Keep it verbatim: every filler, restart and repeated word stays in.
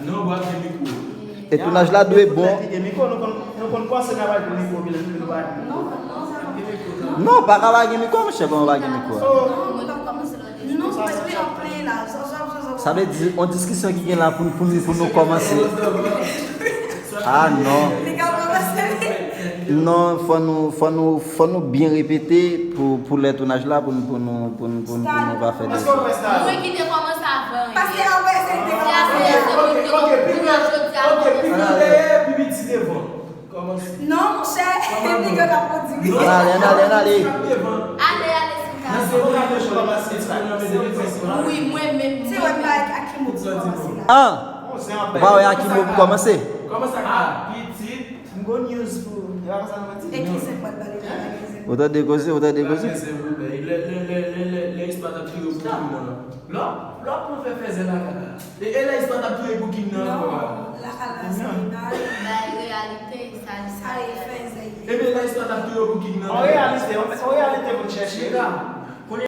Non, bwa gen mikwo. E tounaj la dwe bon. Gen mikwo, nou konn nou konn panse nan bagay mikwo, bilè nou pa gen. Non, pa ka pa gen mikwo, monchè, kòman pa gen mikwo? Non, mwen plen an plen la. Zòzòp, zòzòp. Sa vle di, yon diskisyon ki gen la pou, pou, nou- pou nou kòmanse. Ah non. Li ka kòmanse. Non, fò nou, fò nou, fò nou byen repete pou, pou lè tounaj la, pou, nou- pou, nou- pou, nou- pou nou pa fè de. Èske w wè sa? Mwen ki te kòmanse avan. Paske apre se te Se a se se mwen ki Ok, kòmanse pi pou gran, jodi a ok, pi gran kòmanse. Dèyè, pi piti devan. Kòmanse. Non, monchè, piga ka pwodui. Ann ale, ann ale, ann ale. Devan. Ale, ale, si m ka. Nan se mwen ki kòmanse sa. Wi, mwen menm. Se wè pa ak ki mo pou kòmanse la. An! Bon, se yon Ou pa wè a ki mo pou kòmanse? Kòmanse ak A. Pitit. M gon news pou ou. E pa konsa nou mwen di. E ki se mwen bale la, ki se Ou tande koze, ou tande koze? Lè, lè, lè, lè, lè, lè istwa t ap touye pou Kim nan. Lò, lò pran fè fèzè la kaka. E, e lè istwa t ap touye pou Kim nan ankò a. Non, la kala se bay. Bay reyalite, sa li Sa e fèzè ye. Ebyen lè istwa t ap touye pou Kim nan. An reyalite, an reyalite pou n chèche. Chita.